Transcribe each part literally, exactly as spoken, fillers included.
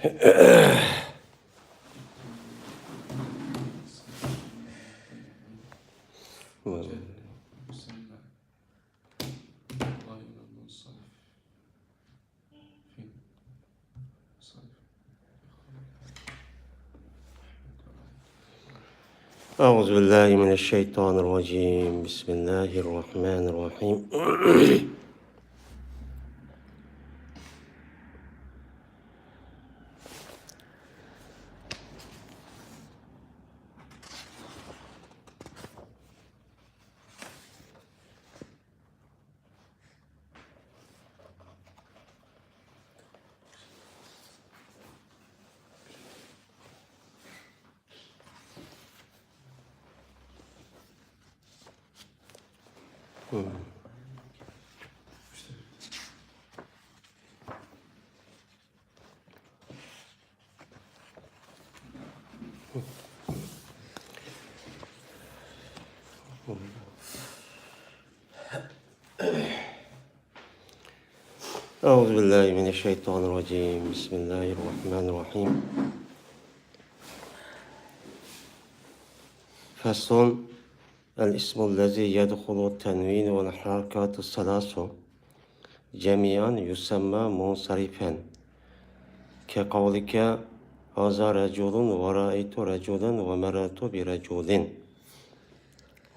أعوذ بالله من الشيطان الرجيم. بسم الله الرحمن الرحيم. أعوذ بالله من الشيطان الرجيم. بسم الله الرحمن الرحيم. فصل. الاسم الذي يدخل التنوين والحركات الثلاث جميعا يسمى منصرفا، كقولك: هذا رجل، ورأيت رجلا، ومررت برجل.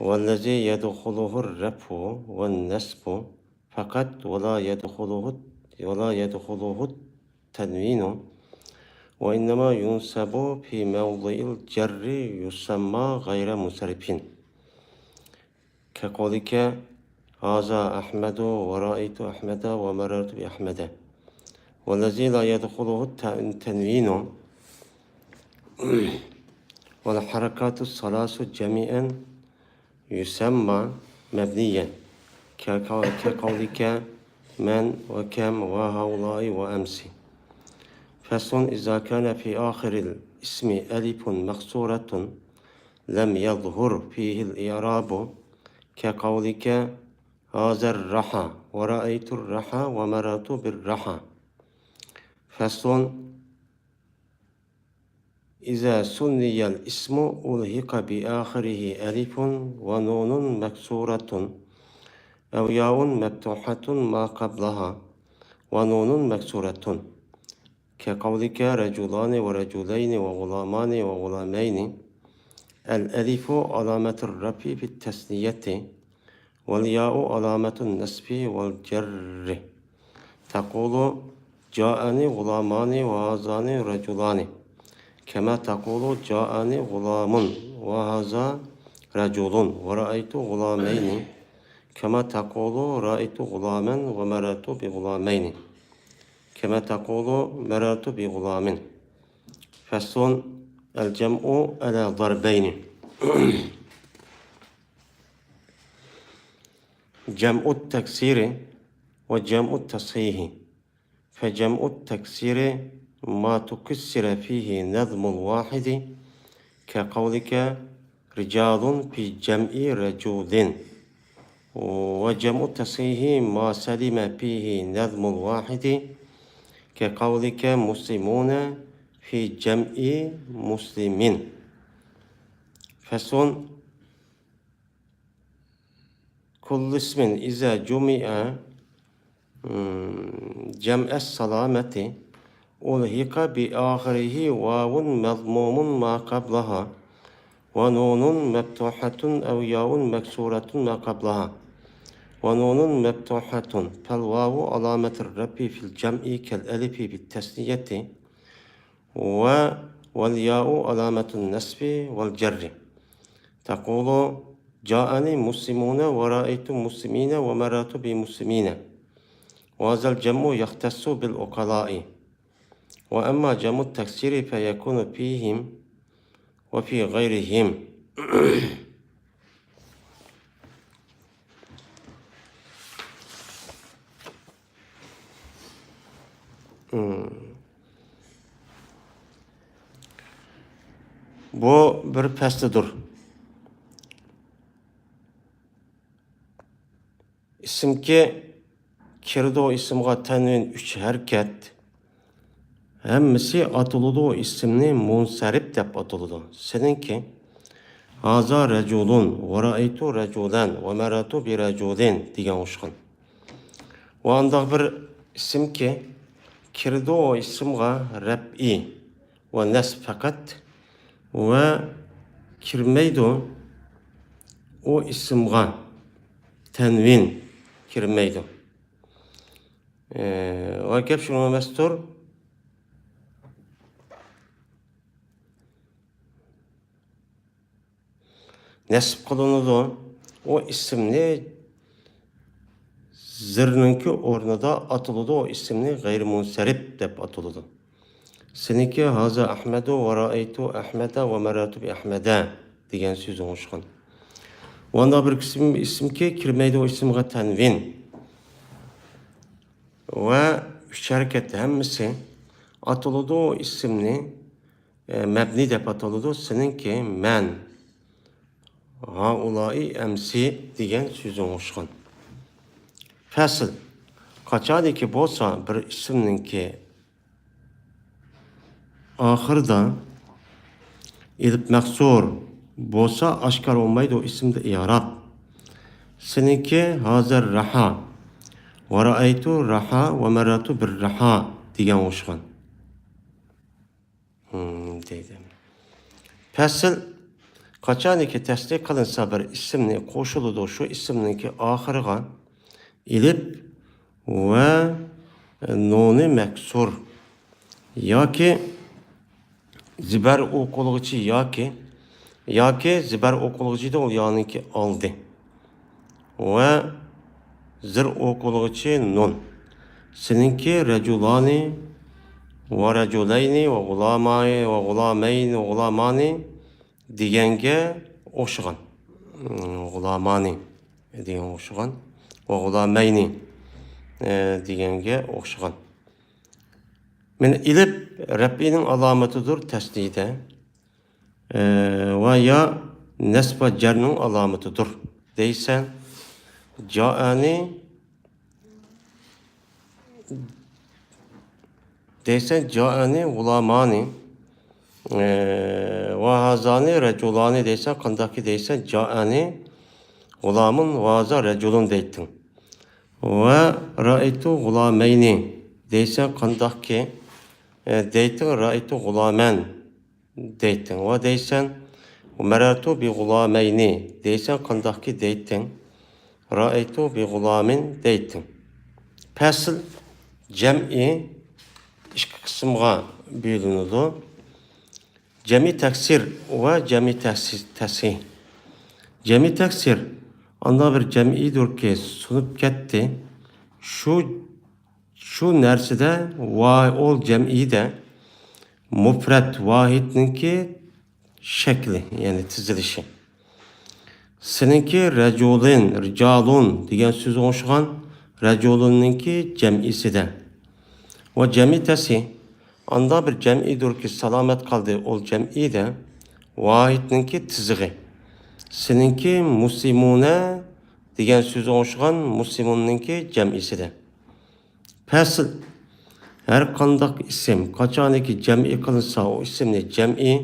والذي يدخله الرفع والنصب فقط، ولا يدخله، ولا يدخله التنوين، وإنما ينصب في موضع الجر، يسمى غير منصرف، كقولك: هذا أحمد، ورأيت أحمد، ومررت بأحمد. والذي لا يدخله الت-، التنوين والحركات الثلاث جميعا يسمى مبنيا، كقو-، كقولك: من، وكم، وهؤلاء، وأمس. فصل. إذا كان في آخر الاسم ألف مكسورة لم يظهر فيه الإعراب، كقولك: هذا الرحى، ورأيت الرحى، ومررت بالرحى. فصل. إذا ثني الاسم ألحق بآخره ألف ونون مكسورة أو ياء مفتوحة ما قبلها ونون مكسورة، كقولك: رجلان ورجلين وغلامان وغلامين. الألف علامة الرفع في التثنية، والياء علامة النصب والجر. تقول: جاءني غلامان وهذان رجلان، كما تقول: جاءني غلام وهذا رجل، ورأيت غلامين، كما تقول: رأيت غلاما ومررت بغلامين، كما تقول: مررت بغلام. فصل. الجمع على ضربين. جمع التكسير وجمع التصحيح. فجمع التكسير ما تكسر فيه نظم الواحد، كقولك: رجال في جمع رجل. وجمع التصحيح ما سلم فيه نظم الواحد، كقولك: مسلمون في جمع مسلم. فصل. كل اسم إذا جمع، مم، جمع السلامة ألحق بآخره واو مضموم ما قبلها، ونون مفتوحة أو ياء مكسورة ما قبلها، ونون مفتوحة، فالواو علامة الرفع في الجمع كالألف في التثنية، و، والياء علامة النصب والجر. تقول: جاءني مسلمون ورأيت مسلمين ومررت بمسلمين. وهذا الجمع يختص بالعقلاء. وأما جمع التكسير فيكون فيهم وفي غيرهم. بۇ بىر پەسلىدۇر. ئىسىمكى كىرىدۇ ئىسىمغا تەنۋىن ئۈچ ھەرىكەت. ھەممىسى ئاتىلىدۇ ئىسىمنى مۇنسەرىپ دەپ ئاتىلىدۇ. سېنىڭكى ھازا رەجۇلۇن، ۋە رەئەيتۇ رەجۇلەن، ۋە مەرەرتۇ بىرەجۇلىن دېگەن ئوخشىغان. ۋە ئانداق بىر ئىسىمكى، كىرىدۇ ئۇ ئىسىمغا رەپئى ۋە نەسب پەقەت، ۋە كىرمەيدۇ ئۇ ئىسىمغا تەنۋىن، كىرمەيدۇ. ئە، ۋە گەپ شۇنىڭ ئەمەستۇر. نەسب قىلىنىدۇ. ئۇ ئىسىمنى زىرنىڭكى ئورنىدا ئاتىلىدۇ. ئۇ ئىسىمنى غەيرىمۇنسەرىپ دەپ ئاتىلىدۇ. سېنىڭكى ھازا ئەھمەدۇ ۋە رەئەيتۇ ئەھمەدە ۋە مەرەرتۇ بىئەھمەدە دېگەن سۆزىگە ئوخشىغان. ۋە ئانداق بىر قىسىم ئىسىمكى كىرمەيدۇ ئىسىمغا تەنۋىن. ۋە ئۈچ ھەرىكەت ھەممىسى ئاتىلىدۇ ئىسىمنى، ئە، مەبنى دەپ ئاتىلىدۇ. سېنىڭكى مەن، ھائۇلائى ئەمسى دېگەن سۆزىگە ئوخشىغان. پەسىل، قاچانكى بولسا بىر ئىسىمنىڭكى ئاخىرىدا ئېلىپ مەقسۇر بولسا ئاشكارا بولمايدۇ ئىسىمدا ئىئراب. سېنىڭكى ھازىر رەھا، ۋە رەئەيتۇ رەھا ۋە مەرەرتۇ بىر رەھا دېگەن ئوخشىغان. ھىم، دەيدۇ. پەسىل، قاچانكى تەسنىيە قىلىنسا بىر ئىسىمنى قوشۇلىدۇ، شۇ ئىسىمنىڭكى ئاخىرىغا ئېلىپ ۋە نۇنى مەكسۇر ياكى زىبەر ئوقۇلغۇچى ياكى، ياكى زىبەر ئوقۇلغۇچىدا ئۇ يانىڭكى ئالدى. ۋە زىر ئوقۇلغۇچى نۇن. سېنىڭكى رەجۇلانى ۋە رەجۇلەينى ۋە غۇلاماي ۋە غۇلامەينى ۋە غۇلامانى دېگەنگە ئوخشىغان. غۇلامانى دېگەنگە ئوخشىغان. ۋە غۇلامەينى، ئە، دېگەنگە ئوخشىغان. مانا ئېلىپ رەپئىنىڭ ئالامىتىدۇر تەسنىيىدە. ئە، ۋە يا نەسب ۋە جەرنىڭ ئالامىتىدۇر دەيسەن. جائەنى دەيسەن، جائەنى غۇلامانى، ئە، ۋە ھازانى رەجۇلانى دەيسەن، قانداقكى دەيسەن، جائەنى غۇلامۇن ۋە ھازا رەجۇلۇن دەيتتىڭ. ۋە رەئەيتۇ غۇلامەينى دەيسەن، قانداقكى، ئە، دەيتتىڭ، رەئەيتۇ غۇلامەن دەيتتىڭ. ۋە دەيسەن، مەرەرتۇ بىغۇلامەينى دەيسەن، قانداقكى دەيتتىڭ، رەئەيتۇ بىغۇلامىن دەيتتىڭ. پەسىل، جەمئى ئىككى قىسىمغا بۆلۈنىدۇ. جەمئى تەكسىر ۋە جەمئى تەسى-، تەسھىھ. جەمئى تەكسىر ئانداق بىر جەمئىيدۇركى، سۇنۇپ كەتتى. شۇ شۇ نەرسىدە ۋا-، ئول جەمئىدە مۇپرەت ۋاھىدنىڭكى شەكلى، يەنى تىزىلىشى. سېنىڭكى رەجۇلىن، رىجالۇن دېگەن سۆزگە ئوخشىغان رەجۇلۇننىڭكى جەمئىسىدە. ۋە جەمئى تەسھىھ، ئاندا بىر جەمئىدۇركى سالامەت قالدى ئول جەمئىدە ۋاھىدنىڭكى تىزىغى. سېنىڭكى مۇسلىمۇنە دېگەن سۆزگە ئوخشىغان مۇسلىمۇننىڭكى جەمئىسىدە. پەسىل، ھەر قانداق ئىسىم قاچانكى جەمئى قىلىنسا، ئۇ ئىسىمنى جەمئى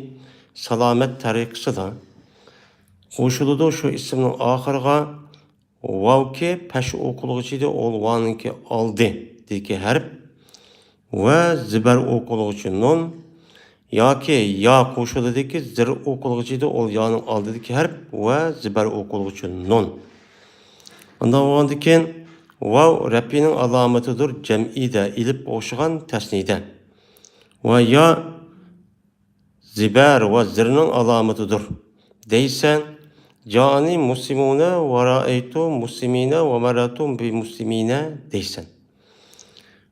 سالامەت تەرىقىسىدا قوشۇلىدۇ شۇ ئىسىمنىڭ ئاخىرىغا ۋاۋكى پەش ئوقۇلغۇچىدا ئول ۋانىڭكى ئالدىدىكى ھەرپ ۋە زىبەر ئوقۇلغۇچى نۇن ياكى يا قوشۇلىدىكى زىر ئوقۇلغۇچىدا ئول يانىڭ ئالدىدىكى ھەرپ ۋە زىبەر ئوقۇلغۇچى نۇن. ئانداق بولغاندىن كېيىن ۋاۋ رەپئىنىڭ ئالامىتىدۇر جەمئىدە، ئېلىپقا ئوخشىغان تەسنىيدە. ۋە يا زىبەر ۋە زىرنىڭ ئالامىتىدۇر دەيسەن. جائانى مۇسلىمۇنە ۋە رائەيتۇ مۇسلىمىنە ۋە مەررەتۇ بىمۇسلىمىنە دەيسەن.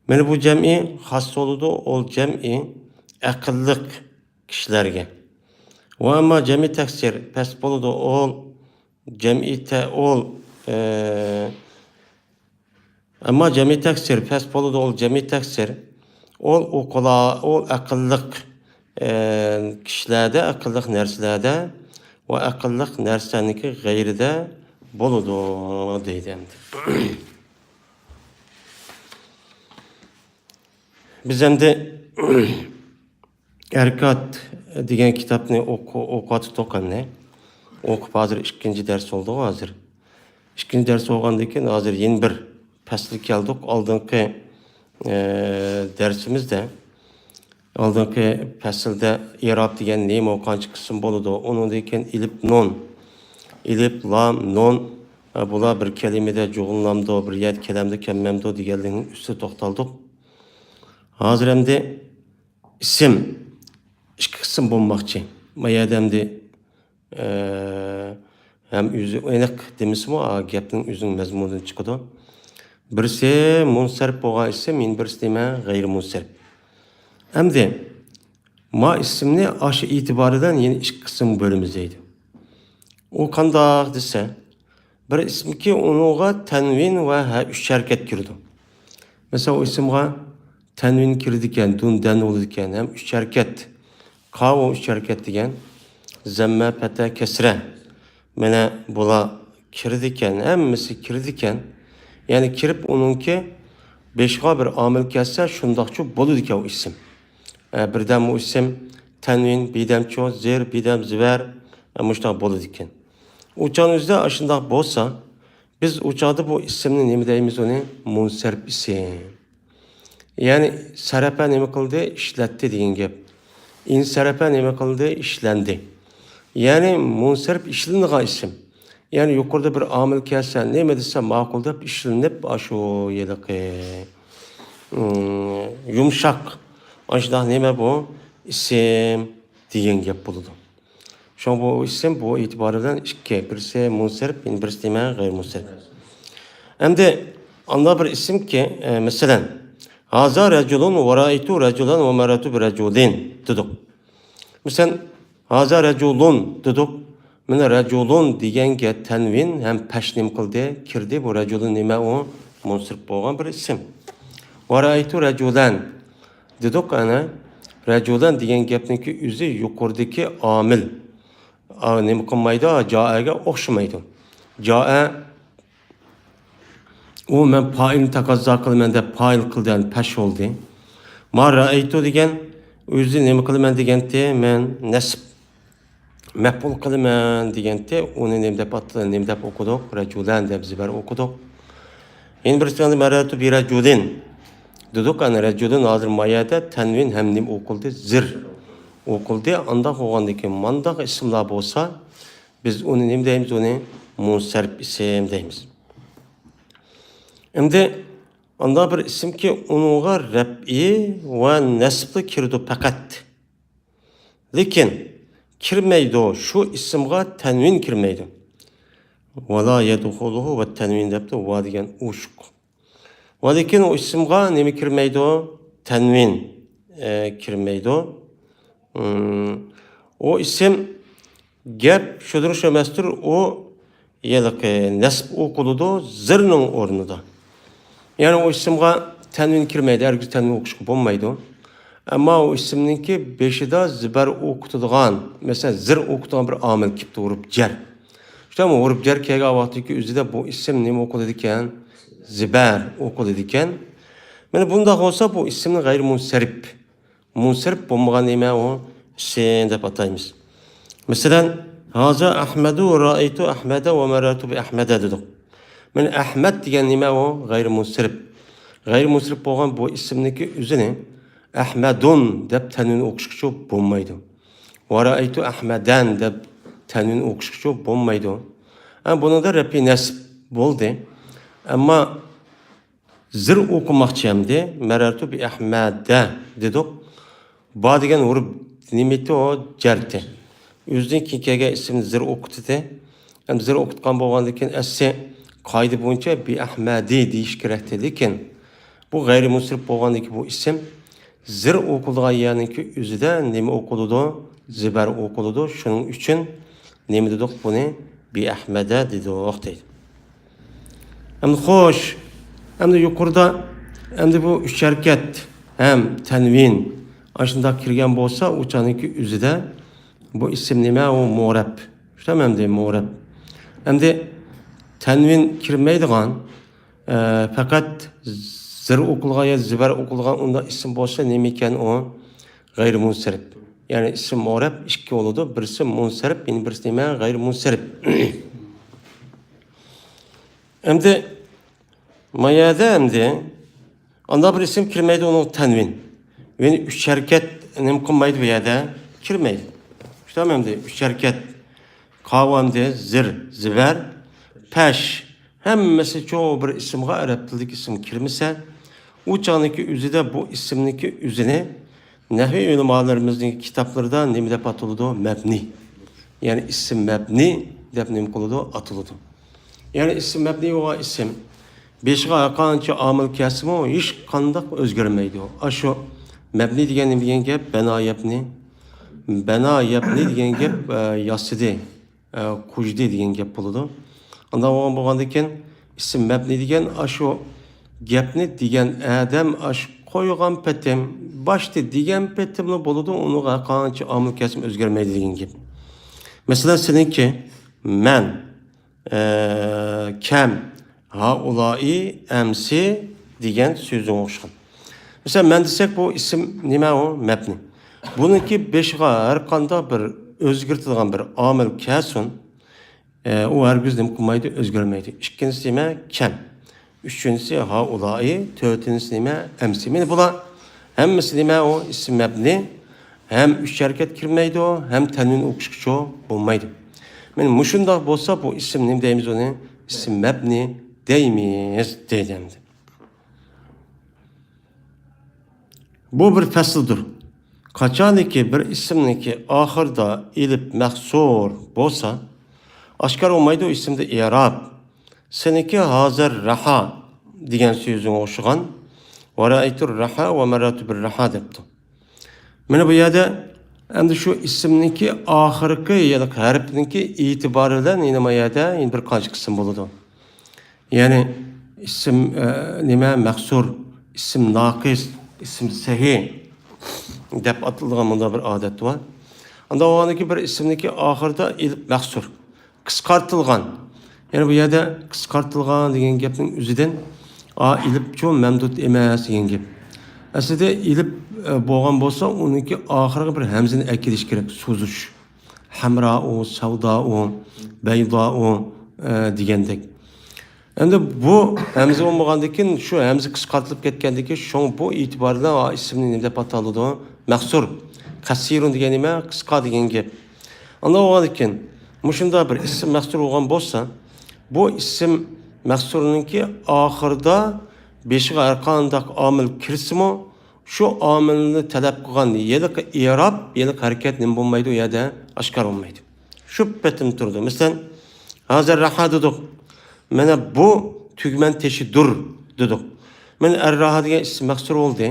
مانا بۇ جەمئى خاس بولىدۇ، ئول جەمئى ئەقىللىق كىشىلەرگە. ۋە ئەمما جەمئى تەكسىر پەس بولىدۇ، ئول جەمئى تە-، ئول، ئە، ئەمما جەمئى تەكسىر پەس بولىدۇ، ئول جەمئى تەكسىر ئول ئوقۇلا-، ئول ئەقىللىق، ئە، كىشىلەردە، ئەقىللىق نەرسىلەردە ۋە ئەقىللىق نەرسىلەرنىڭكى غەيرىدە بولىدۇ دەيدۇ ئەمدى. بىز ئەمدى ئەركات دېگەن كىتابنى ئوقۇ-، ئوقۇۋاتىدۇق ئەمدى. ئوقۇپ ھازىر ئىككىنچى دەرس بولدىغۇ ھازىر. ئىككىنچى دەرس بولغاندىن كېيىن ھازىر يەنە بىر پەسىلگە كەلدۇق. ئالدىنقى، ئە، دەرسىمىزدە، ئالدىنقى پەسىلدە ئىراب دېگەن نېمە، قانچە قىسىم بولىدۇ، ئۇنىڭدىن كېيىن ئېلىپ، نۇن، ئېلىپ، لام، نۇن، ئە، بۇلار بىر كەلىمىدە جۇغلىنامدۇ، بىر يەردە كېلەمدۇ، كەلمەمدۇ دېگەنلىكنىڭ ئۈستىدە توختالدۇق. ھازىر ئەمدى ئىسىم ئىككى قىسىم بولماقچى. ما يەردە ئەمدى، ئە، ھەم ئۆزى ئېنىق دېمىسىمۇ، ئا، گەپنىڭ ئۆزىنىڭ مەزمۇنىدىن چىقىدۇ. بىرسى مۇنسەرىپ بولغان ئىسىم، يەنە بىرسى نېمە؟ غەيرىي مۇنسەرىپ. ئەمدى ما ئىسىمنى ئاشۇ ئېتىبارى بىلەن يەنە ئىككى قىسىمغا بۆلىمىز دەيدۇ. ئۇ قانداق دېسە، بىر ئىسىمكى ئۇنىڭغا تەنۋىن ۋە ھە-، ئۈچ ھەرىكەت كىرىدۇ. مەسىلەن، ئۇ ئىسىمغا تەنۋىن كىرىدىكەن، دۇن دەن بولىدىكەن، ھەم ئۈچ ھەرىكەت. كاۋۇ ئۈچ ھەرىكەت دېگەن زەممە، پەتە، كەسرە. مانا بۇلار كىرىدىكەن، ھەممىسى كىرىدىكەن. يەنى كىرىپ ئۇنىڭكى بېشىغا بىر ئامىل كەلسە، شۇنداقچۇ بولىدىكەن ئۇ ئىسىم. ئە، بىردەم ئۇ ئىسىم تەنۋىن، بىردەمچۇ زىر، بىردەم زىبەر، ئە، مۇشۇنداق بولىدىكەن. ئۇ چاغنىڭ ئۆزىدە ئاشۇنداق بولسا، بىز ئۇ چاغدا بۇ ئىسىمنى نېمە دەيمىز ئۇنى؟ مۇنسەرىپ ئىسىم. يەنى سەرەپە نېمە قىلدى؟ ئىشلەتتى دېگەن گەپ. ئىنسەرەپە نېمە قىلدى؟ ئىشلەندى. يەنى مۇنسەرىپ ئىشلىنىدىغان ئىسىم. يەنى يۇقىرىدا بىر ئامىل كەلسە، نېمە دېسە ماقۇل دەپ ئىشلىنىپ، ئاشۇ ھېلىقى، ئىم، يۇمشاق، ئاشۇنداق نېمە بۇ؟ ئىسىم دېگەن گەپ بولىدۇ. شۇڭا بۇ ئىسىم بۇ ئېتىبارى بىلەن ئىككى. بىرسى مۇنسەرىپ، يەنە بىرسى نېمە؟ غەيرىي مۇنسەرىپ. ئەمدى ئانداق بىر ئىسىمكى، ئە، مەسىلەن، ھازا رەجۇلۇن ۋە رەئەيتۇ رەجۇلەن ۋە مەررەتۇ بىرەجۇلىن دېدۇق. مەسىلەن، ھازا رەجۇلۇن دېدۇق. مانا رەجۇلۇن دېگەنگە تەنۋىن ھەم پەش نېمە قىلدى؟ كىردى. بۇ رەجۇلۇن نېمە ئۇ؟ مۇنسەرىپ بولغان بىر ئىسىم. ۋە رەئەيتۇ رەجۇلەن دېدۇق، ئەنە، رەجۇلەن دېگەن گەپنىڭكى ئۆزى يۇقىرىدىكى ئامىل. ئا، نېمە قىلمايدۇ؟ جائەگە ئوخشىمايدۇ. جائە، ئۇ مەن پائىلنى تەقەززا قىلىمەن دەپ پائىل قىلدى، يەنى پەش بولدى. ما رەئەيتۇ دېگەن ئۆزى نېمە قىلىمەن دېگەنتى، مەن نەسب مەپئۇل قىلىمەن دېگەنتى، ئۇنى نېمە دەپ ئاتىدۇ؟ نېمە دەپ ئوقۇدۇق؟ رەجۇلەن دەپ زىبەر ئوقۇدۇق. يەنە بىرسى مەررەتۇ بىرەجۇلىن دېدۇق. ئەنە رەجۇلىن ھازىر ما يەردە تەنۋىن ھەم نېمە ئوقۇلدى؟ زىر ئوقۇلدى. ئانداق بولغاندىكىن مانداق ئىسىملار بولسا، بىز ئۇنى نېمە دەيمىز؟ ئۇنى مۇنسەرىپ ئىسىم دەيمىز. ئەمدى ئانداق بىر ئىسىمكى، ئۇنىڭغا رەپئى ۋە نەسبلا كىرىدۇ پەقەت. لېكىن كىرمەيدۇ، شۇ ئىسىمغا تەنۋىن كىرمەيدۇ. ۋە لا يەدخۇلۇھۇ ۋە تەنۋىن دەپتۇ، ۋە دېگەن ئوشۇق. ۋە لېكىن ئۇ ئىسىمغا نېمە كىرمەيدۇ؟ تەنۋىن، ئە، كىرمەيدۇ. ئۇم، ئۇ ئىسىم گەپ شۇدۇر شۇ ئەمەستۇر، ئۇ ھېلىقى نەسب ئوقۇلىدۇ زىرنىڭ ئورنىدا. يەنى ئۇ ئىسىمغا تەنۋىن كىرمەيدۇ، ھەرگىز تەنۋىن ئوقۇشقا بولمايدۇ. ئەمما ئۇ ئىسىمنىڭكى بېشىدا زىبەر ئوقۇتىدىغان، مەسىلەن، زىر ئوقۇتىدىغان بىر ئامىل كېلىپتۇ، ھۇرۇپ جەر. شۇنداقمۇ؟ ھۇرۇپ جەر كەلگەن ۋاقىتتىكى ئۆزىدە بۇ ئىسىم نېمە ئوقۇلىدىكەن؟ زىبەر ئوقۇلىدىكەن. مانا بۇنداق بولسا، بۇ ئىسىمنى غەيرىي مۇنسەرىپ، مۇنسەرىپ بولمىغان نېمە ئۇ؟ ئىسىم دەپ ئاتايمىز. مەسىلەن، ھازا ئەھمەدۇ ۋە رائەيتۇ ئەھمەدە ۋە مەررەتۇ بى ئەھمەدە دېدۇق. مانا ئەھمەد دېگەن نېمە ئۇ؟ غەيرىي مۇنسەرىپ. غەيرىي مۇنسەرىپ بولغان بۇ ئىسىمنىڭكى ئۆزىنى ئەھمەدۇن دەپ تەنۋىن ئوقۇشقىچە بولمايدۇ. ۋە رائەيتۇ ئەھمەدەن دەپ تەنۋىن ئوقۇشقىچە بولمايدۇ. ھە، بۇنىڭدا رەپئى نەسب بولدى. ئەمما زىر ئوقۇماقچى ئەمدى. مەررەتۇ بى ئەھمەدە دېدۇق. با دېگەن ھۇرۇپ نېمىتى ئۇ؟ جەرتى. ئۆزىدىن كېيىن كەلگەن ئىسىمنى زىر ئوقۇتتى. ئەمدى زىر ئوقۇتقان بولغاندىن كېيىن ئەسلى قائىدە بويىچە بى ئەھمەدى دېيىش كېرەكتى. لېكىن بۇ غەيرىي مۇنسەرىپ بولغاندىن كېيىن بۇ ئىسىم زىر ئوقۇلىدىغان يەرنىڭكى ئۆزىدە نېمە ئوقۇلىدۇ؟ زىبەر ئوقۇلىدۇ. شۇنىڭ ئۈچۈن نېمە دېدۇق بۇنى؟ بى ئەھمەدە دېدۇق دەيدۇ. ئەمدى خوش، ئەمدى يۇقىرىدا ئەمدى بۇ ئۈچ ھەرىكەت ھەم تەنۋىن ئاشۇنداق كىرگەن بولسا، ئۇ چاغنىڭكى ئۆزىدە بۇ ئىسىم نېمە؟ ئۇ مۇرەب. شۇنداقمۇ ئەمدى مۇرەب؟ ئەمدى تەنۋىن كىرمەيدىغان، ئە، پەقەت ز-، زىر ئوقۇلغان يا زىبەر ئوقۇلغان ئۇنداق ئىسىم بولسا نېمە ئىكەن ئۇ؟ غەيرىي مۇنسەرىپ. يەنى ئىسىم مۇئرەب ئىككى بولىدۇ. بىرسى مۇنسەرىپ، يەنە بىرسى نېمە؟ غەيرىي مۇنسەرىپ. ئەمدى ما يەردە ئەمدى ئانداق بىر ئىسىم كىرمەيدۇ، ئۇنىڭ تەنۋىن. يەنى ئۈچ ھەرىكەت نېمە قىلمايدۇ بۇ يەردە؟ كىرمەيدۇ. شۇنداقمۇ ئەمدى؟ ئۈچ ھەرىكەت. قاۋامدى، زىر، زىبەر، پەش. ھەممىسى چوڭ بىر ئىسىمغا، ئەرەب تىلىدىكى ئىسىم كىرمىسە، ئۇ چاغنىڭكى ئۆزىدە بۇ ئىسىمنىڭكى ئۆزىنى نەھۋىي ئۆلىمالىرىمىزنىڭ كىتابلىرىدا نېمە دەپ ئاتىلىدۇ؟ مەبنى. يەنى ئىسىم مەبنى دەپ نېمە قىلىدۇ؟ ئاتىلىدۇ. يەنى ئىسىم مەبنى بولغان ئىسىم بېشىغا ھەرقانچە ئامىل كەلسىمۇ، ھېچقانداق ئۆزگەرمەيدۇ. ئاشۇ مەبنى دېگەن نېمە دېگەن گەپ؟ بەنا يەبنى. بەنا يەبنى دېگەن گەپ، ئە، ياسىدى، ئە، قۇژدى دېگەن گەپ بولىدۇ. ئانداق بولغان، بولغاندىن كېيىن ئىسىم مەبنى دېگەن ئاشۇ گەپنى دېگەن ئادەم ئاشۇ قويغان پېتىم، باشتا دېگەن پېتىملا بولىدۇ، ئۇنىڭغا ھەرقانچە ئامىل كەلسىمۇ ئۆزگەرمەيدۇ دېگەن گەپ. مەسىلەن، سېنىڭكى، مەن، ئە، كەم، ھائۇلائى، ئەمسى دېگەن سۆزۈڭ ئوخشىغان. مەسىلەن، مەن دېسەك، بۇ ئىسىم نېمە ئۇ؟ مەبنى. بۇنىڭكى بېشىغا ھەر قانداق بىر ئۆزگەرتىدىغان بىر ئامىل كەلسۇن، ئە، ئۇ ھەرگىز نېمە قىلمايدۇ؟ ئۆزگەرمەيدۇ. ئىككىنچىسى نېمە؟ كەم. ئۈچىنچىسى ھائۇلائى، تۆتىنچىسى نېمە؟ ئەمسى. مانا بۇلار ھەممىسى نېمە ئۇ؟ ئىسىم مەبنى. ھەم ئۈچ ھەرىكەت كىرمەيدۇ، ھەم تەنۋىن ئوقۇشقىچۇ بولمايدۇ. مانا مۇشۇنداق بولسا، بۇ ئىسىم نېمە دەيمىز ئۇنى؟ ئىسىم مەبنى دەيمىز، دەيدۇ ئەمدى. بۇ بىر پەسىلدۇر. قاچانكى بىر ئىسىمنىڭكى ئاخىرىدا ئېلىپ مەقسۇر بولسا، ئاشكارا بولمايدۇ ئىسىمدە ئېراب. سېنىڭكى ھازىر راھا دېگەن سۆزۈڭگە ئوخشىغان. ۋەرەئەيتۇر راھا ۋە مەررەتۇ بىر راھا دەپتۇ. مانا بۇ يەردە ئەمدى شۇ ئىسىمنىڭكى ئاخىرقى يەنى ھەرپنىڭكى ئېتىبارى بىلەن يەنە ما يەردە يەنە بىر قانچە قىسىم بولىدۇ. يەنى ئىسىم، ئە، نېمە، مەقسۇر، ئىسىم ناقىس، ئىسىم سەھىھ دەپ ئاتىلىدىغان مۇنداق بىر ئادەت بار. ئانداق بولغاندىكىن بىر ئىسىمنىڭكى ئاخىرىدا ئېلىپ مەقسۇر، قىسقارتىلغان. يەنى بۇ يەردە قىسقارتىلغان دېگەن گەپنىڭ ئۆزىدىن، ئا، ئېلىپچۇ مەمدۇد ئەمەس دېگەن گەپ. ئەسلىدە ئېلىپ، ئە، بولغان بولسا، ئۇنىڭكى ئاخىرىغا بىر ھەمزىنى ئەكېلىش كېرەك، سوزۇش. ھەمراۇ، سەۋدائۇ، بەيدائۇ، ئە، دېگەندەك. ئەمدى بۇ ھەمزە بولمىغاندىن كېيىن، شۇ ھەمزە قىسقارتىلىپ كەتكەندىن كېيىن، شۇڭا بۇ ئېتىبار بىلەن ئا، ئىسىمنى نېمە دەپ ئاتالىدۇ؟ مەقسۇر. قەسىرۇن دېگەن نېمە؟ قىسقا دېگەن گەپ. ئانداق بولغاندىن كېيىن، مۇشۇنداق بىر ئىسىم مەقسۇر بولغان بولسا، بۇ ئىسىم مەقسۇرنىڭكى ئاخىرىدا بېشىغا ھەرقانداق ئامىل كىرسىمۇ، شۇ ئامىلنى تەلەپ قىلغان ھېلىقى ئېراب، ھېلىقى ھەرىكەت نېمە بولمايدۇ، ئۇ يەردە ئاشكارا بولمايدۇ. شۇ پېتىم تۇرىدۇ. مەسىلەن، ھازىر راھا دېدۇق. مانا بۇ تۈگمەن تېشىدۇر دېدۇق. مانا ئەر راھا دېگەن ئىسىم مەقسۇر بولدى.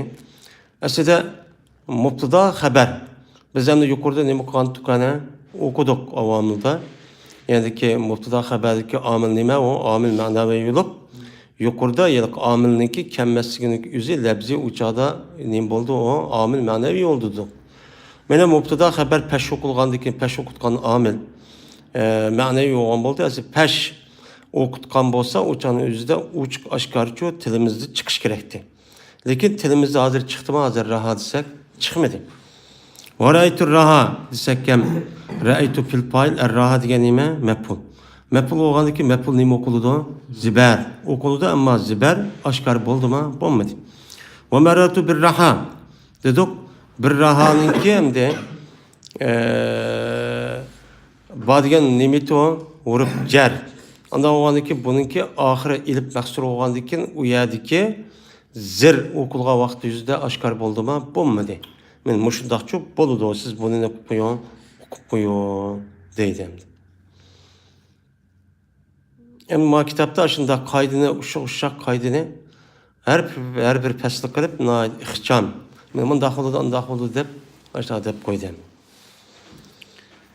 ئەسلىدە مۇبتىدا خەبەر. بىز ئەمدى يۇقىرىدا نېمە قىلغانتۇق ئەنە؟ ئوقۇدۇق ئاۋامىلدا. يەنىكى مۇبتىدا خەبەردىكى ئامىل نېمە؟ ئۇ ئامىل مەنەۋى بولۇپ، يۇقىرىدا ھېلىقى ئامىلنىڭكى كەلمەسلىكىنىڭ ئۆزى لەپزىي ئۇ چاغدا نېمە بولدى؟ ئۇ ئامىل مەنەۋى بولدى دېدۇق. مانا مۇبتىدا خەبەر پەش ئوقۇلغاندىن كېيىن پەش ئوقۇتقان ئامىل، ئە، مەنەۋى بولغان بولدى. ئەسلى پەش ئوقۇتقان بولسا، ئۇ چاغنىڭ ئۆزىدە ئوچۇق ئاشكارىچۇ تىلىمىزدا چىقىش كېرەكتى. لېكىن تىلىمىزدا ھازىر چىقتىمۇ، ھازىر راھا دېسەك، چىقمىدى. ۋەرەئەيتۇ راھا دېسەك ھەم، رەئەيتۇ پېئىل پائىل، ئەر راھا دېگەن نېمە؟ مەپئۇل. مەپئۇل بولغاندىن كېيىن مەپئۇل نېمە ئوقۇلىدۇ؟ زىبەر ئوقۇلىدۇ، ئەمما زىبەر ئاشكارا بولدىما؟ بولمىدى. ۋە مەررەتۇ بىر راھا دېدۇق. بىر راھانىڭكى ئەمدى، ئە، با دېگەن نېمىتى ئۇ؟ ھۇرۇپ جەر. ئانداق بولغاندىن كېيىن بۇنىڭكى ئاخىرى ئېلىپ مەقسۇر بولغاندىن كېيىن ئۇ يەردىكى زىر ئوقۇلغان ۋاقىت يۈزىدە ئاشكارا بولدىما؟ بولمىدى. مانا مۇشۇنداقچۇ بولىدۇ، سىز بۇنى نېمە قىلىپ قويۇڭ، ئوقۇپ قويۇڭ دەيدۇ ئەمدى. ئەمما كىتابتا ئاشۇنداق قائىدىنى، ئوخشاش قائىدىنى ھەر، ھەر بىر پەسىل قىلىپ ناھايىتى ئىخچام، مانا مۇنداق بولىدۇ، ئانداق بولىدۇ دەپ، ئاشۇنداق دەپ قويدى.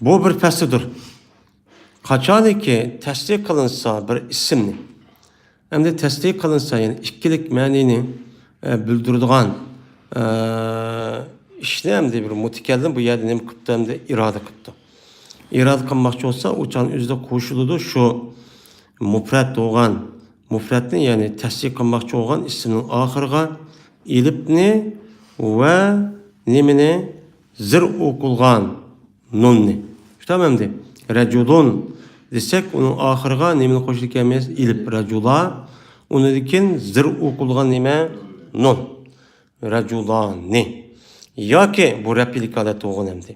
بۇ بىر پەسىلدۇر. قاچانكى تەسدىق قىلىنسا بىر ئىسىمنى، ئەمدى تەسدىق قىلىنسا، يەنى ئىككىلىك مەنىنى، ئە، بىلدۈرىدىغان، ئە، ئىشنى ئەمدى بىر مۇتەكەللىم بۇ يەردە نېمە قىپتۇ؟ ئەمدى ئىرادە قىپتۇ. ئىرادە قىلماقچى بولسا، ئۇ چاغنىڭ ئۆزىدە قوشۇلىدۇ شۇ مۇپرەت بولغان، مۇپرەتنى، يەنى تەسنىيە قىلماقچى بولغان ئىسىمنىڭ ئاخىرىغا ئېلىپنى ۋە نېمىنى؟ زىر ئوقۇلغان نۇننى. شۇنداقمۇ ئەمدى؟ رەجۇلۇن دېسەك، ئۇنىڭ ئاخىرىغا نېمىنى قوشىدىكەنمىز؟ ئېلىپ، رەجۇلا. ئۇنىڭدىن كېيىن زىر ئوقۇلغان نېمە؟ نۇن. رەجۇلانى. ياكى بۇ رەپئىلىك ھالەتتە بولغان ئەمدى.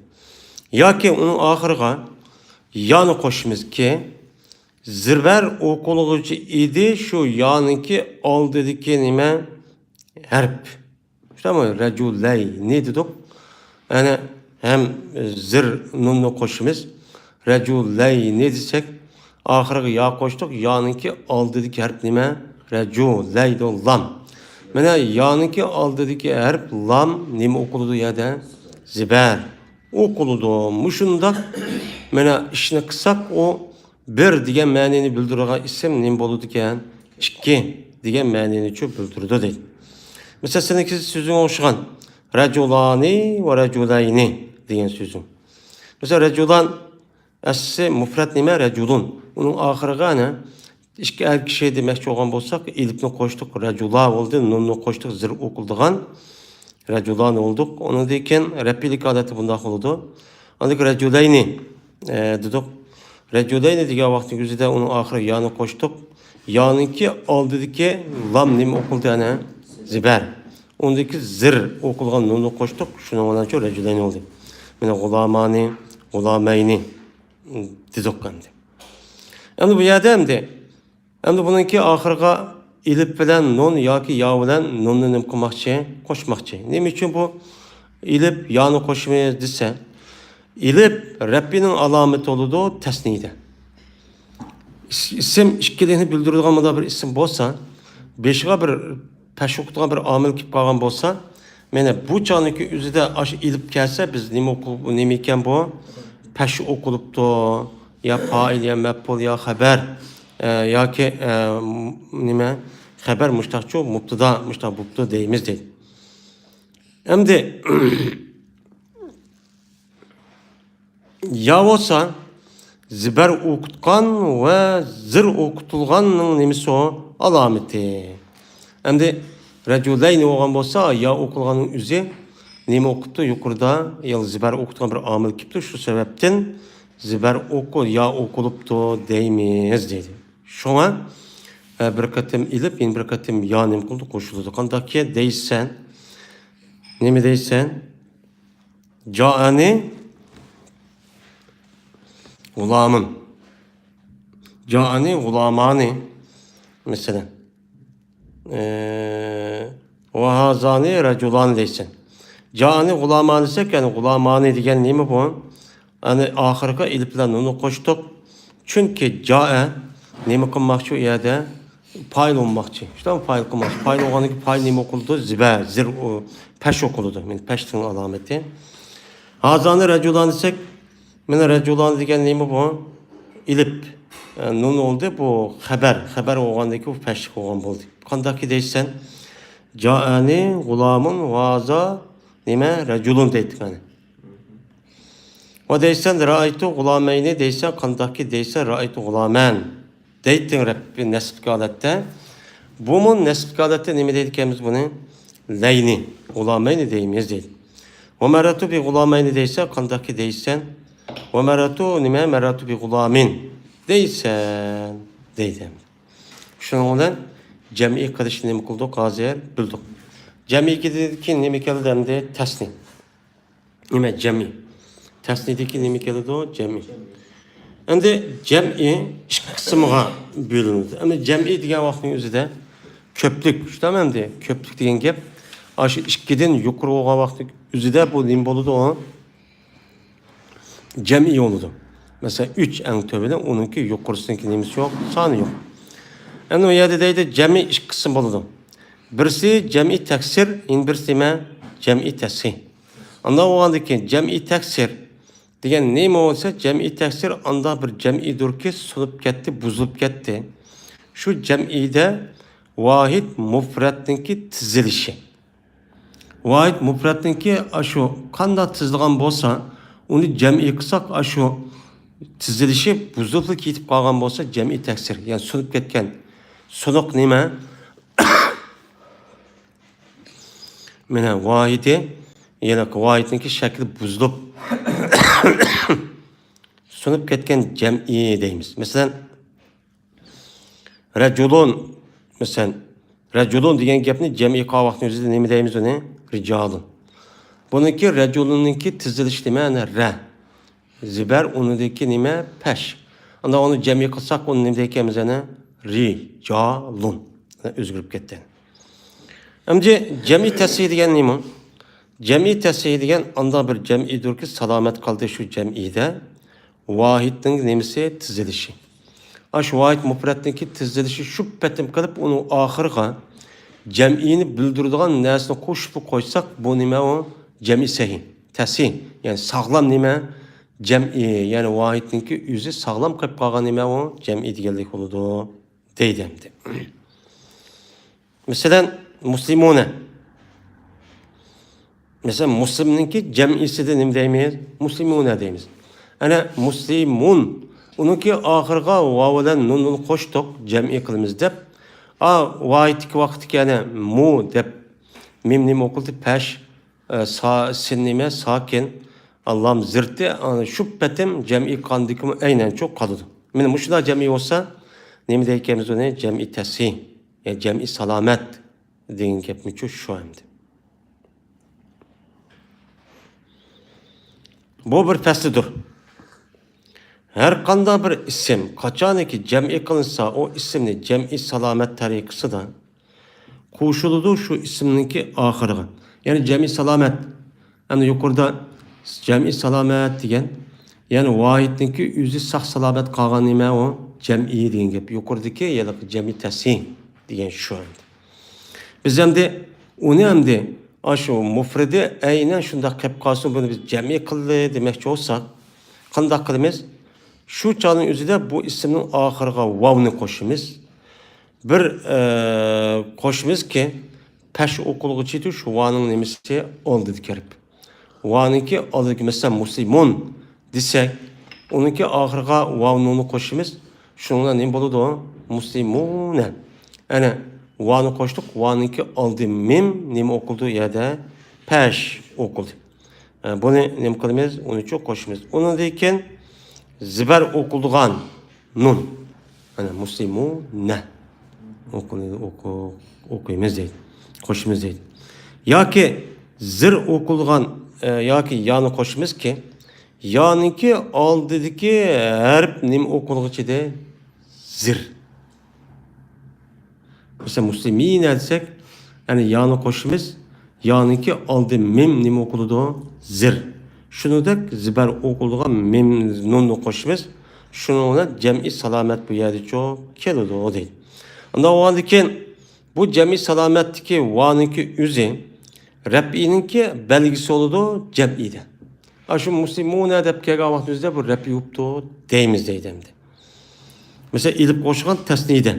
ياكى ئۇنىڭ ئاخىرىغا يانى قوشىمىزكى، زىبەر ئوقۇلغۇچى ئىدى شۇ يانىڭكى ئالدىدىكى نېمە؟ ھەرپ. شۇنداقمۇ؟ رەجۇلەينى دېدۇق. يەنى ھەم زىر نۇننى قوشىمىز. رەجۇلەينى دېسەك، ئاخىرىغا يا قوشتۇق. يانىڭكى ئالدىدىكى ھەرپ نېمە؟ رەجۇلەيدۇ، لام. مانا يانىڭكى ئالدىدىكى ھەرپ لام نېمە ئوقۇلىدۇ يەردە؟ زىبەر ئوقۇلىدۇ. مۇشۇنداق مانا ئىشنى قىلساق، ئۇ بىر دېگەن مەنىنى بىلدۈرىدىغان ئىسىم نېمە بولىدىكەن؟ ئىككى دېگەن مەنىنىچۇ بىلدۈرىدۇ دەيدۇ. مىسال، سېنىڭكى سۆزۈڭ ئوخشىغان. رەجۇلانى ۋە رەجۇلەينى دېگەن سۆزۈڭ. مىسال، رەجۇلان ئەسلى مۇپرەت نېمە؟ رەجۇلۇن. ئۇنىڭ ئاخىرىغا ئەنە ئىككى ئەر كىشى دېمەكچى بولغان بولساق، ئېلىپنى قوشتۇق، رەجۇلا بولدى، نۇننى قوشتۇق، زىر ئوقۇلىدىغان. رەجۇلانى بولدۇق. ئۇنىڭدىن كېيىن رەپئىلىك ھالەتتە بۇنداق بولىدۇ. ئاندىن كېيىن رەجۇلەينى، ئە، دېدۇق. رەجۇلەينى دېگەن ۋاقىتنىڭ ئۆزىدە ئۇنىڭ ئاخىرىغا يانى قوشتۇق. يانىڭكى ئالدىدىكى لام نېمە ئوقۇلدى ئەنە؟ زىبەر. ئۇندىكى زىر ئوقۇلغان نۇننى قوشتۇق. شۇنىڭ بىلەن شۇ رەجۇلەينى بولدى. مانا غۇلامانى، غۇلامەينى دېدۇق ئەمدى. ئەمدى بۇ يەردە ئەمدى ئەمدى بۇنىڭكى ئاخىرىغا ئېلىپ بىلەن نۇن ياكى يا بىلەن نۇننى نېمە قىلماقچى؟ قوشماقچى. نېمە ئۈچۈن بۇ ئېلىپ يانى قوشىمىز دېسە، ئېلىپ رەپئىنىڭ ئالامىتى بولىدۇ تەسنىيىدە. ئىس-، ئىسىم ئىككىلىكنى بىلدۈرىدىغان مۇنداق بىر ئىسىم بولسا، بېشىغا بىر پەش ئوقۇتىدىغان بىر ئامىل كېلىپ قالغان بولسا، مانا بۇ چاغنىڭكى ئۆزىدە ئاشۇ ئېلىپ كەلسە، بىز نېمە ئوقۇ-، نېمە ئىكەن بۇ؟ پەش ئوقۇلۇپتۇ، يا پائىل، يا مەپئۇل، يا خەبەر، ئە، ياكى، ئە، م-، نېمە؟ خەبەر مۇشتاقچۇ، مۇبتىدا مۇشتاق بوپتۇ دەيمىز دەيدۇ. ئەمدى يا بولسا زىبەر ئوقۇتقان ۋە زىر ئوقۇتۇلغاننىڭ نېمىسى ئۇ؟ ئالامىتى. ئەمدى رەجۇلەينى بولغان بولسا، يا ئوقۇلغاننىڭ ئۆزى نېمە ئوقۇپتۇ؟ يۇقىرىدا يا زىبەر ئوقۇتقان بىر ئامىل كېلىپتۇ. شۇ سەۋەبتىن زىبەر ئوقۇ-، يا ئوقۇلۇپتۇ دەيمىز دەيدۇ. شۇڭا، ئە، بىر قېتىم ئېلىپ، يەنە بىر قېتىم يا نېمە قىلىدۇ؟ قوشۇلىدۇ. قانداقكى دەيسەن؟ نېمە دەيسەن؟ جائەنى غۇلامۇن. جائەنى غۇلامانى. مەسىلەن. ئە، ۋە ھازانى رەجۇلانى دەيسەن. جائەنى غۇلامانى دېسەك، يەنى غۇلامانى دېگەن نېمە بۇ؟ يەنى ئاخىرىغا ئېلىپ بىلەن نۇننى قوشتۇق. چۈنكى جائە نېمە قىلماقچى ئۇ يەردە؟ پائىل بولماقچى. شۇنداقمۇ؟ پائىل قىلماقچى. پائىل بولغاندىن كېيىن پائىل نېمە ئوقۇلىدۇ؟ زىبەر، زىر، ئۇ، پەش ئوقۇلىدۇ. مانا پەشنىڭ ئالامىتى. ھازانى رەجۇلان دېسەك، مانا رەجۇلان دېگەن نېمە بۇ؟ ئېلىپ. ئە، نۇن بولدى، بۇ خەبەر. خەبەر بولغاندىن كېيىن بۇ پەشلىك بولغان بولدى. قانداقكى دەيسەن؟ جائەنى غۇلامۇن ۋە ھازا نېمە؟ رەجۇلۇن دەيتتىم مانا. ۋە دەيسەن، رەئەيتۇ غۇلامەينى دەيسەن، قانداقكى دەيسەن، رەئەيتۇ غۇلامەن دەيتتىڭ رەپ-، نەسبتىكى ھالەتتە. بۇمۇ نەسبتىكى ھالەتتە نېمە دەيدىكەنمىز بۇنى؟ لەينى، غۇلامەينى دەيمىز دەيدۇ. ۋە مەررەتۇ بى غۇلامەينى دەيسەن، قانداقكى دەيسەن؟ ۋە مەررەتۇ نېمە؟ مەررەتۇ بى غۇلامىن دەيسەن دەيدۇ. شۇنىڭ بىلەن جەمئىي قىلىشنى نېمە قىلدۇق؟ ھازىر بىلدۇق. جەمئىيدىن كېيىن نېمە كەلدى ئەمدى؟ تەسنى. نېمە؟ جەمئىي. تەسنىيدىن كېيىن نېمە كېلىدۇ؟ جەمئىي. ئەمدى جەمئىي ئىككى قىسىمغا بۆلۈنىدۇ. ئەمدى جەمئىي دېگەن ۋاقىتنىڭ ئۆزىدە كۆپلۈك، شۇنداقمۇ ئەمدى؟ كۆپلۈك دېگەن گەپ ئاشۇ ئىككىدىن يۇقىرى بولغان ۋاقىتنىڭ ئۆزىدە بۇ نېمە بولىدۇ؟ ئۇ جەمئىي بولىدۇ. مەسىلەن، ئۈچ ئەڭ تۆۋىنى، ئۇنىڭكى يۇقىرىسىنىڭكى نېمىسى يوق، سانى يوق. ئەمدى ئۇ يەردە دەيدۇ، جەمئىي ئىككى قىسىم بولىدۇ. بىرسى جەمئىي تەكسىر، يەنە بىرسى نېمە؟ جەمئىي تەسغىر. ئانداق بولغاندىن كېيىن جەمئىي تەكسىر دېگەن نېمە بولسا، جەمئىي تەكسىر ئانداق بىر جەمئىيدۇركى، سۇنۇپ كەتتى، بۇزۇلۇپ كەتتى. شۇ جەمئىيدە ۋاھىد مۇپرەتنىڭكى تىزىلىشى. ۋاھىد مۇپرەتنىڭكى ئاشۇ قانداق تىزىلغان بولسا، ئۇنى جەمئىي قىلساق، ئاشۇ تىزىلىشى بۇزۇلۇپلا كېتىپ قالغان بولسا، جەمئىي تەكسىر، يەنى سۇنۇپ كەتكەن. سۇنۇق نېمە؟ مانا ۋاھىدى، يەنى ۋاھىدنىڭكى شەكلى بۇزۇلۇپ، سۇنۇپ كەتكەن جەمئى دەيمىز. مەسىلەن، رەجۇلۇن، مەسىلەن، رەجۇلۇن دېگەن گەپنى جەمئىي قىلغان ۋاقىتنىڭ ئۆزىدە نېمە دەيمىز ئۇنى؟ رىجالۇن. بۇنىڭكى رەجۇلۇننىڭكى تىزىلىشى نېمە؟ ئەنە رە. زىبەر، ئۇنىڭدىكى نېمە؟ پەش. ئاندىن ئۇنى جەمئىي قىلساق، ئۇنى نېمە دەيكەنمىز ئەنە؟ رىجالۇن. ئۆزگىرىپ كەتتى. ئەمدى جەمئىي تەسھىل دېگەن نېمە؟ جەمئىي تەسھىل دېگەن ئانداق بىر جەمئىيدۇركى، سالامەت قالدى شۇ جەمئىيدە. ۋاھىدنىڭ نېمىسى؟ تىزىلىشى. ئاشۇ ۋاھىد مۇپرەتنىڭكى تىزىلىشى شۇ پېتىم قىلىپ، ئۇنىڭ ئاخىرىغا جەمئىينى بىلدۈرىدىغان نەرسىنى قوشۇپلا قويساق، بۇ نېمە ئۇ؟ جەمئىي سەھىھ. تەسھىھ، يەنى ساغلام نېمە؟ جەمئىي، يەنى ۋاھىدنىڭكى ئۆزى ساغلام قېلىپ قالغان نېمە ئۇ؟ جەمئىي دېگەنلىك بولىدۇ، دەيدۇ ئەمدى. مەسىلەن، مۇسلىمۇنە. مەسىلەن، مۇسلىمنىڭكى جەمئىيسىدە نېمە دەيمىز؟ مۇسلىمۇنە دەيمىز. ئەنە مۇسلىمۇن. ئۇنىڭكى ئاخىرىغا ۋاۋ بىلەن نۇننى قوشتۇق، جەمئىي قىلىمىز دەپ. ئا، ۋاھىدتىكى ۋاقىتتىكى يەنە مۇ دەپ، مىم نېمە ئوقۇلدى؟ پەش، ئە، سا-، سىن نېمە؟ ساكىن. لام زىرتى، ئانا شۇ پېتىم جەمئىي قانىدىكىمۇ ئەينەن شۇ قالىدۇ. مانا مۇشۇنداق جەمئىي بولسا، نېمە دەيكەنمىز ئۇنى؟ جەمئىي تەسھىھ، يا جەمئىي سالامەت دېگەن گەپمۇ شۇ، شۇ ئەمدى. بۇ بىر پەسلىدۇر. ھەر قانداق بىر ئىسىم قاچانكى جەمئىي قىلىنسا، ئۇ ئىسىمنى جەمئىي سالامەت تەرىقىسىدا قوشۇلىدۇ شۇ ئىسىمنىڭكى ئاخىرىغا. يەنى جەمئىي سالامەت. ئەنە يۇقىرىدا جەمئىي سالامەت دېگەن، يەنى ۋاھىدنىڭكى ئۆزى ساق سالامەت قالغان نېمە ئۇ؟ جەمئىي دېگەن گەپ. يۇقىرىدىكى ھېلىقى جەمئىي تەسھىھ دېگەن شۇ ئەمدى. بىز ئەمدى ئۇنى ئەمدى ئاشۇ مۇفرىدى ئەينەن شۇنداق قېلىپ قالسۇن، بۇنى بىز جەمئىي قىلدى دېمەكچى بولساق، قانداق قىلىمىز؟ شۇ چاغنىڭ ئۆزىدە بۇ ئىسىمنىڭ ئاخىرىغا ۋاۋنى قوشىمىز. بىر، ئە، قوشىمىزكى، پەش ئوقۇلغۇچى شۇ ۋانىڭ نېمىسى ئالدىدا كىرىپ. ۋانىڭكى ئالدىدىكى، مەسىلەن، مۇسلىمۇن دېسەك، ئۇنىڭكى ئاخىرىغا ۋاۋ نۇننى قوشىمىز. شۇنىڭ بىلەن نېمە بولىدۇ؟ مۇسلىمۇنە. ئەنە، ۋانى قوشتۇق، ۋانىڭكى ئالدى مىم نېمە ئوقۇلدى ئۇ يەردە؟ پەش ئوقۇلدى. ئە، بۇنى نېمە قىلىمىز؟ ئۇنىچۇ قوشىمىز. ئۇنىڭدىن كېيىن زىبەر ئوقۇلىدىغان نۇن. ئەنە، مۇسلىمۇنە. ئوقۇ-، ئوقۇ-، ئوقۇيمىز دەيدۇ. قوشىمىز دەيدۇ. ياكى زىر ئوقۇلىدىغان، ئە، ياكى يانى قوشىمىزكى، يانىڭكى ئالدىدىكى ھەرپ نېمە ئوقۇلغۇچى دەيدۇ؟ زىر. مەسىلەن، مۇسلىمىنە دېسەك، يەنى يانى قوشىمىز، يانىڭكى ئالدى مىم نېمە ئوقۇلىدۇ؟ زىر. شۇنىڭدەك زىبەر ئوقۇلىدىغان مىم نۇننى قوشىمىز. شۇنىڭ بىلەن جەمئىي سالامەت بۇ يەردىچۇ كېلىدۇ دەيدۇ. ئۇنداق بولغاندىن كېيىن بۇ جەمئىي سالامەتتىكى ۋانىڭكى ئۆزى رەپئىنىڭكى بەلگىسى بولىدۇ جەمئىيدە. ئاشۇ مۇسلىمۇنە دەپ كەلگەن ۋاقتىمىزدا بۇ رەپئى بوپتۇ دەيمىز دەيدۇ ئەمدى. مەسىلەن، ئېلىپ قوشۇلغان تەسنىيدە.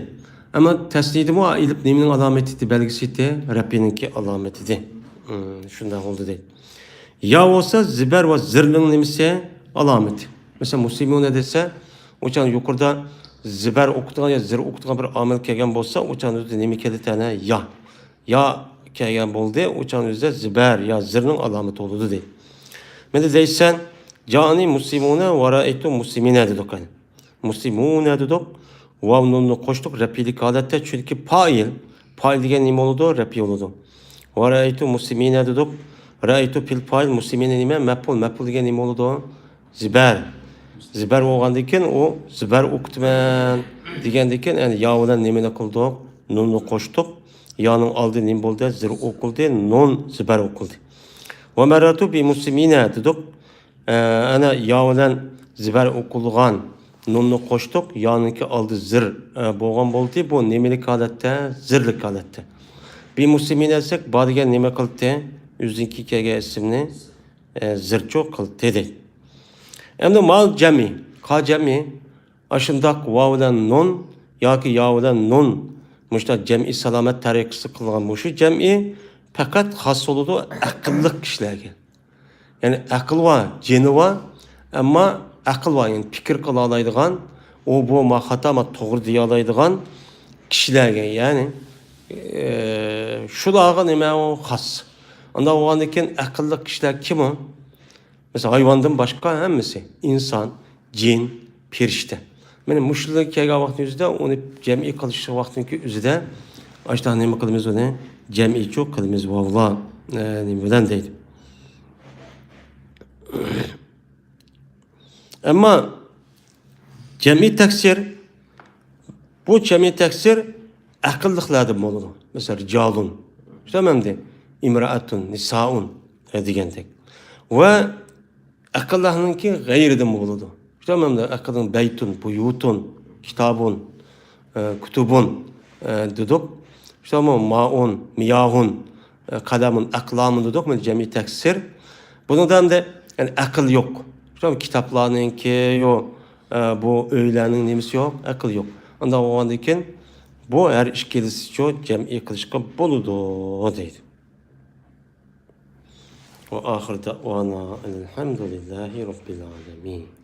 ئەمما تەسنىيدىمۇ ئېلىپ نېمىنىڭ ئالامىتى، بەلگىسى ئىدى؟ رەپئىنىڭكى ئالامىتى ئىدى. ھىم، شۇنداق بولدى دەيدۇ. يا بولسا زىبەر ۋە زىرنىڭ نېمىسى؟ ئالامىتى. مەسىلەن، مۇسلىمۇنە دېسە، ئۇ چاغ يۇقىرىدا زىبەر ئوقۇتىدىغان يا زىر ئوقۇتىدىغان بىر ئامىل كەلگەن بولسا، ئۇ چاغ نېمە كېلىدۇ تەنە؟ يا. يا كەلگەن بولدى، ئۇ چاغ ئۆزىدە زىبەر يا زىرنىڭ ئالامىتى بولىدۇ دەيدۇ. مەندە دەيسەن، جائانى مۇسلىمۇنە ۋە رەئەيتۇ مۇسلىمىنە دېدۇق يەنى. مۇسلىمۇنە دېدۇق. ۋاۋ نۇننى قوشتۇق، رەپئىلىك ھالەتتە، چۈنكى پائىل. پائىل دېگەن نېمە بولىدۇ؟ رەپئى بولىدۇ. ۋە رەئەيتۇ مۇسلىمىنە دېدۇق. رەئەيتۇ پېئىل پائىل، مۇسلىمىنە نېمە؟ مەپئۇل. مەپئۇل دېگەن نېمە بولىدۇ؟ زىبەر. زىبەر بولغاندىن كېيىن ئۇ زىبەر ئوقۇتىمەن دېگەندىن كېيىن، يەنى يا بىلەن نېمىنى قىلدۇق؟ نۇننى قوشتۇق. يانىڭ ئالدى نېمە بولدى؟ زىر ئوقۇلدى. نۇن زىبەر ئوقۇلدى. ۋە مەررەتۇ بى مۇسلىمىنە دېدۇق. ئە، ئەنە يا بىلەن زىبەر ئوقۇلغان نۇننى قوشتۇق. يانىڭكى ئالدى زىر، ئە، بولغان بولدى. بۇ نېمىلىك ھالەتتە؟ زىرلىك ھالەتتە. بى مۇسلىمىنە دېسەك، با دېگەن نېمە قىلدى؟ ئۆزىنىڭكى كەلگەن ئىسىمنى، ئە، زىرچۇ قىلدى دەيدۇ. ئەمدى مال جەمئى، قا جەمئى، ئاشۇنداق ۋاۋ بىلەن نۇن ياكى يا بىلەن نۇن، مۇشۇنداق جەمئىي سالامەت تەرىقىسى قىلغان مۇشۇ جەمئى پەقەت خاس بولىدۇ ئەقىللىق كىشىلەرگە. يەنى ئەقىل بار، جېنى بار، ئەمما ئەقىل بار، يەنى پىكىر قىلالايدىغان، ئۇ بۇ ما خاتا، ما توغرا دېيەلايدىغان، كىشىلەرگە، يەنى، ئى، شۇلارغا نېمە ئۇ خاس. ئانداق بولغاندىن كېيىن ئەقىللىق كىشىلەر كىم ئۇ؟ مەسىلەن، ھايۋاندىن باشقا ھەممىسى، ئىنسان، جىن، پېرىشتە. مانا مۇشۇلار كەلگەن ۋاقىتنىڭ ئۆزىدە ئۇنى جەمئىي قىلىش ۋاقتىنىڭكى ئۆزىدە ئاشۇنداق نېمە قىلىمىز، ئۇنى جەمئىيچۇ قىلىمىز، ۋاۋلار، ئە، نېمە بىلەن دەيدۇ. ئەمما جەمئىي تەكسىر، بۇ جەمئىي تەكسىر ئەقىللىقلاردىن بولىدۇ. مەسىلەن، رىجالۇن، شۇنداقمۇ ئەمدى ئىمرائەتۇن، نىسائۇن، ئە، دېگەندەك. ۋە ئەقىللىقنىڭكى غەيرىدىن بولىدۇ. شۇنداقمۇ ئەمدى ئەقىلنىڭ بەيتۇن، بۇيۇتۇن، كىتابۇن، ئە، كۇتۇبۇن، ئە، دېدۇق. شۇنداقمۇ مائۇن، مىياھۇن، ئە، قەلەمۇن، ئەقلامۇن دېدۇق، مانا جەمئىي تەكسىر. بۇنىڭدا ئەمدى، يەنى ئەقىل يوق. شۇنداقمۇ كىتابلارنىڭكى يوق، ئە، بۇ ئۆيلەرنىڭ نېمىسى يوق، ئەقىل يوق. ئانداق بولغاندىن كېيىن بۇ ھەر ئىككىلىسىچۇ جەمئىي قىلىشقا بولىدۇ دەيدۇ. وآخر دعوانا أن الحمد لله رب العالمين.